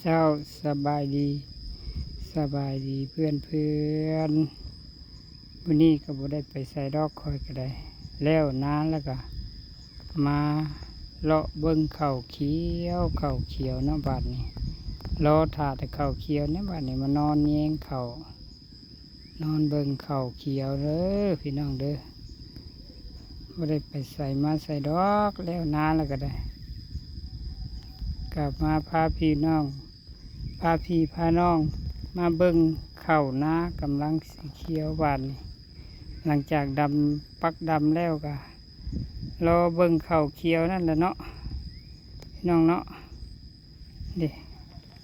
ເຈົ້າ ສະບາຍດີ ສະບາຍດີເພື່ອນໆ. ມື້ນີ້ກໍບໍ່ໄດ້ໄປໃສດອກ ຂ້ອຍກໍໄດ້ແລ້ວນາ ແລ້ວກໍມາເລາະເບິ່ງເຂົ້າຂຽວ ເຂົ້າຂຽວເນາະ. ບາດນີ້ລໍຖ້າແຕ່ເຂົ້າຂຽວເນາະ ບາດນີ້ມານອນແຍງເຂົ້າ ນອນເບິ່ງເຂົ້າຂຽວເດີພີ່ນ້ອງເດີ. ບໍ່ໄດ້ໄປໃສມາໃສດອກ ແລ້ວນາແລ້ວກໍໄດ້ ກັບມາພາພີ່ນ້ອງ ພາພີ່ພານ້ອງມາເບິ່ງເຂົ້ານາ ກຳລັງຊິຂຽວບາດນີ້. ຫຼັງຈາກດຳ ປັກດຳແລ້ວກໍລໍເບິ່ງເຂົ້າຂຽວນັ້ນແຫຼະເນາະ ພີ່ນ້ອງເນາະ. ເດ້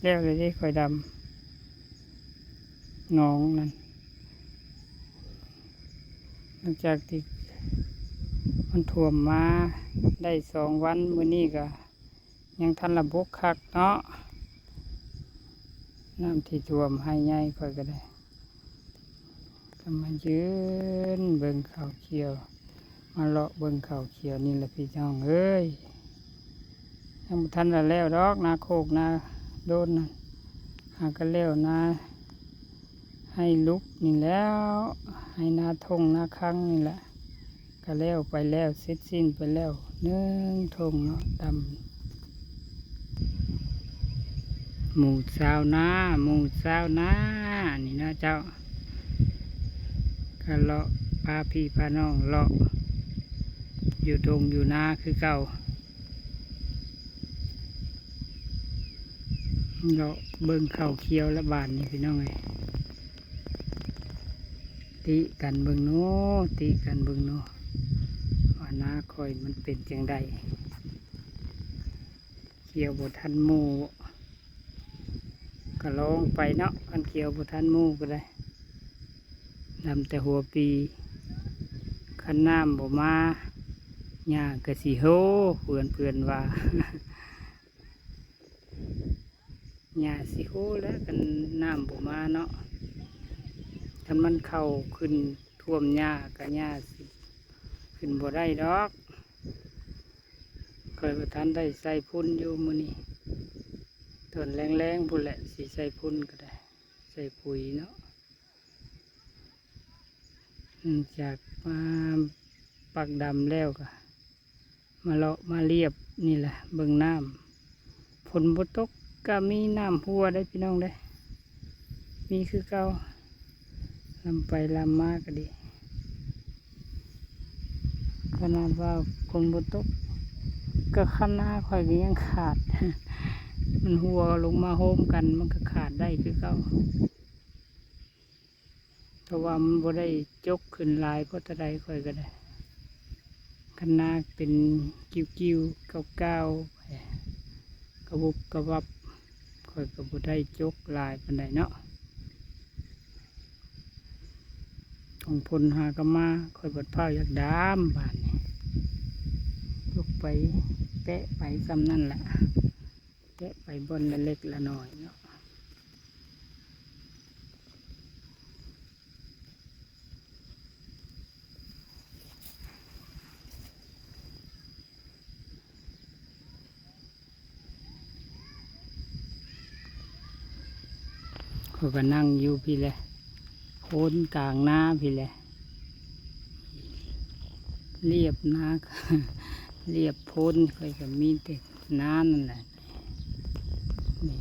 ແລ້ວເລີຍເດ້ ຂ້ອຍດຳໜອງນັ້ນ ຫຼັງຈາກທີ່ມັນຖ້ວມມາໄດ້ສອງວັນ ມື້ນີ້ກໍ ຍັງທັນລະບົກຄັກເນາະ ນ້ຳທີ່ຖ້ວມໄຮ່ໃຫຍ່ຂ້ອຍກໍໄດ້ ກໍມາຢືນເບິ່ງເຂົ້າຂຽວ ມາເລາະເບິ່ງເຂົ້າຂຽວນີ້ລະພີ່ນ້ອງເອີຍ. ຍັງບໍ່ທັນລະແລ້ວດອກ ນາໂຄກນາໂດນນັ້ນ ຫາກໍແລ້ວນາໄຮ່ລຸກນີ້ແລ້ວ ໄຮ່ນາທົ່ງນາຄັງນີ້ແຫຼະ. ກະແລ້ວໄປແລ້ວ ເສັດສິ້ນໄປແລ້ວໜຶ່ງທົ່ງເນາະ ດຳ ໝູ່ຊາວນາ ໝູ່ຊາວນານີ້ເນາະເຈົ້າ. ກະເລາະພາພີ່ພານ້ອງເລາະຢູ່ທົ່ງຢູ່ນາຄືເກົ່າ ເລາະເບິ່ງເຂົ້າຂຽວລະບາດນີ້ພີ່ນ້ອງເອີຍ. ຕິກັນເບິ່ງເນາະ ຕິກັນເບິ່ງເນາະ ວ່ານາຂ້ອຍມັນເປັນຈັ່ງໃດ ຂຽວບໍ່ທັນໝູ່ ກະລອງໄປເນາະ. ຄັນຂຽວບໍ່ທັນໝູ່ກໍໄດ້ ດຳແຕ່ຫົວປີ ຄັນນ້ຳບໍ່ມາ ຫຍ້າກະຊິໂຮ ເພື່ອນ ເພື່ອນວ່າ ຫຍ້າຊິໂຮແລ້ວ ຄັນນ້ຳບໍ່ມາເນາະ. ຄັນມັນເຂົ້າຂຶ້ນຖ້ວມຫຍ້າ ກະຫຍ້າຊິຂຶ້ນບໍ່ໄດ້ດອກ. ຂ້ອຍບໍ່ທັນໄດ້ໃສ່ຝຸ່ນຢູ່ມື້ນີ້ ຕອນແລງໆພຸ້ນແຫຼະ ຊິໃສ່ຝຸ່ນກໍໄດ້ ໃສ່ປຸຍເນາະ. ຫຼັງຈາກມາປັກດຳແລ້ວກໍມາເລາະມາລຽບນີ້ແຫຼະ ເບິ່ງນ້ຳ ຝົນບໍ່ຕົກກໍມີນ້ຳຮົ່ວເດ້ພີ່ນ້ອງເດ້ ມີຄືເກົ່າ ລຳໄປລຳມາກໍດີ. ຂະໜາດວ່າຝົນບໍ່ຕົກ ກໍຄັນນາຂ້ອຍກໍຍັງຂາດ ມັນຮົ່ວລົງມາໂຮມກັນ ມັນກໍຂາດໄດ້ຄືເກົ່າ. ເພາະວ່າມັນບໍ່ໄດ້ຈົກຂຶ້ນຫຼາຍພໍເທົ່າໃດ ຂ້ອຍກໍໄດ້ ຄັນນາເປັນກິ້ວໆ ກ້າວໆ ກະວຸບກະວັບ ຂ້ອຍກໍບໍ່ໄດ້ຈົກຫຼາຍປານໃດເນາະ. ຂອງຝົນຫາກໍມາ ຂ້ອຍບັດຟ້າວຢາກດຳບາດນີ້ ຈົກໄປແປະໄປສ່ຳນັ້ນແຫຼະ. ແກະໄປບ່ອນລະເລັກລະນ້ອຍເນາະ ຂ້ອຍກໍນັ່ງຢູ່ພີ້ແຫຼະ ໂພນກາງນາພີ້ແຫຼະ ລຽບນາ ລຽບໂພນ ຂ້ອຍກໍມີແຕ່ ນານນັ້ນແຫຼະ ນີ້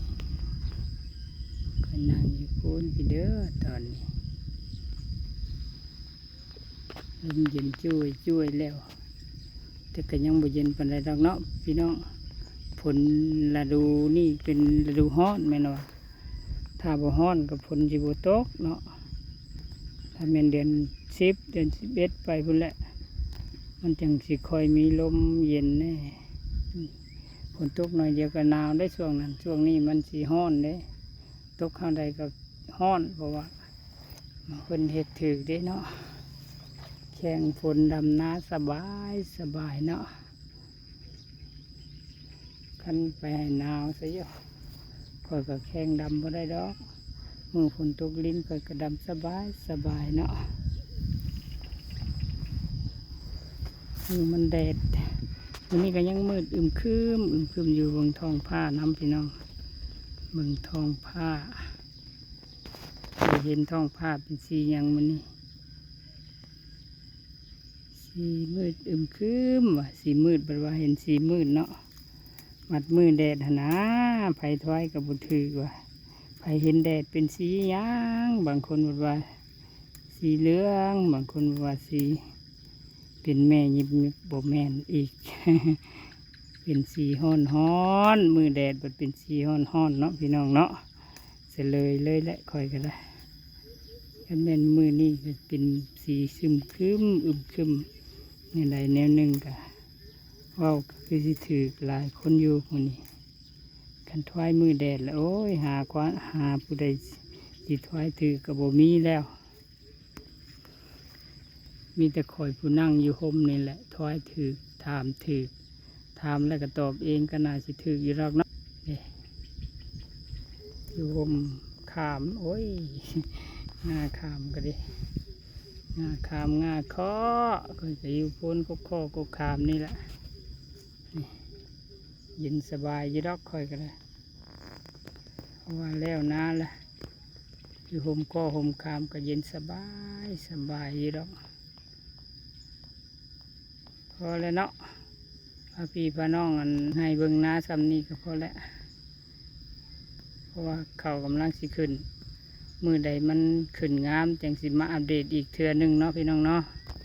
ຂ້ອຍນັ່ງຢູ່ພຸ້ນພີ້ເດີ ຕອນນີ້ ລົມເຢັນຈ້ວຍໆແລ້ວ ແຕ່ກໍຍັງບໍ່ເຢັນປານໃດດອກເນາະພີ່ນ້ອງ ຝົນລະດູນີ້ເປັນລະດູຮ້ອນແມ່ນວ່າ ຖ້າບໍ່ຮ້ອນກໍຝົນຊິບໍ່ຕົກເນາະ ຖ້າແມ່ນເດືອນສິບ ເດືອນສິບເອັດໄປພຸ້ນແຫຼະ ມັນຈັ່ງຊິຄ່ອຍມີລົມເຢັນແດ່ ຝົນຕົກໜ້ອຍດຽວກໍໜາວໄດ໋ຊ່ວງນັ້ນ ຊ່ວງນີ້ມັນຊິຮ້ອນເດ້ ຕົກຮາວໃດກໍຮ້ອນ ເພາະວ່າເພິ່ນເຮັດຖືກເດ້ເນາະ ແຂ່ງຝົນດຳນາສະບາຍ ສະບາຍເນາະ. ຄັນໄປໃຫ້ໜາວຊະຢູ່ ຂ້ອຍກໍແຂ່ງດຳບໍ່ໄດ້ດອກ ມື້ຝົນຕົກລິນຂ້ອຍກໍດຳສະບາຍ ສະບາຍເນາະ ມື້ມັນແດດ ມື້ນີ້ກໍຍັງມືດອຶມຄຶມ ອຶມຄຶມຢູ່ເບິ່ງທ້ອງຟ້ານຳພີ່ນ້ອງ ເບິ່ງທ້ອງຟ້າ ໄດ້ເຫັນທ້ອງຟ້າເປັນສີຫຍັງມື້ນີ້? ສີມືດອຶມຄຶມວ່າ ສີມືດ ບັດວ່າເຫັນສີມືດເນາະ ມັດມືແດດຫັ້ນນາ ໃຜທວາຍກໍບໍ່ຖືກວ່າ ໃຜເຫັນແດດເປັນສີຫຍັງ? ບາງຄົນບັດວ່າສີເຫຼືອງ ບາງຄົນບັດວ່າສີ ເປັນແມ່ຍິບໆ ບໍ່ແມ່ນອີກ ເປັນສີຮ້ອນໆ ມື້ແດດບັດເປັນສີຮ້ອນໆ ເນາະ ພີ່ນ້ອງເນາະ ສະເລີຍເລີຍແຫຼະ ຂ້ອຍກໍໄດ້ ຄັນແມ່ນມື້ນີ້ກໍເປັນສີຊຶມຄຶມອຶມຄຶມ ແນວໃດແນວໜຶ່ງກໍເວົ້າກໍຄືຊິຖືກຫຼາຍຄົນຢູ່ມື້ນີ້ ຄັນທວາຍມື້ແດດລະ ໂອ້ຍ ຫາຄວາມ ຫາຜູ້ໃດຊິທວາຍຖືກກໍບໍ່ມີແລ້ວ. ມີແຕ່ຂ້ອຍຜູ້ນັ່ງຢູ່ຮົ່ມນີ້ແຫຼະ ທວາຍຖືກ ຖາມຖືກ ຖາມແລ້ວກໍຕອບເອງ ກໍໜ້າຊິຖືກຢູ່ດອກເນາະ ເດ້ ຢູ່ຮົ່ມຂາມ ໂອ້ຍ ງ່າຂາມກໍດີ ງ່າຂາມ ງ່າເຄາະ ຂ້ອຍກໍຢູ່ໂພນກົກເຄາະກົກຂາມນີ້ແຫຼະ ນີ້ ເຢັນສະບາຍຢູ່ດອກ ຂ້ອຍກໍໄດ້ ເພາະວ່າແລ້ວນາລະ ຢູ່ຮົ່ມເຄາະຮົ່ມຂາມກໍເຢັນສະບາຍ ສະບາຍຢູ່ດອກ ພໍແລ້ວເນາະ ພາພີ່ພານ້ອງ ອັນ ໃຫ້ເບິ່ງນາຊ່ຳນີ້ກໍພໍແລ້ວ ເພາະວ່າເຂົ້າກຳລັງຊິຂຶ້ນ ມື້ໃດມັນຂຶ້ນງາມ ຈັ່ງຊິມາອັບເດດອີກເທື່ອໜຶ່ງເນາະ ພີ່ນ້ອງເນາະ.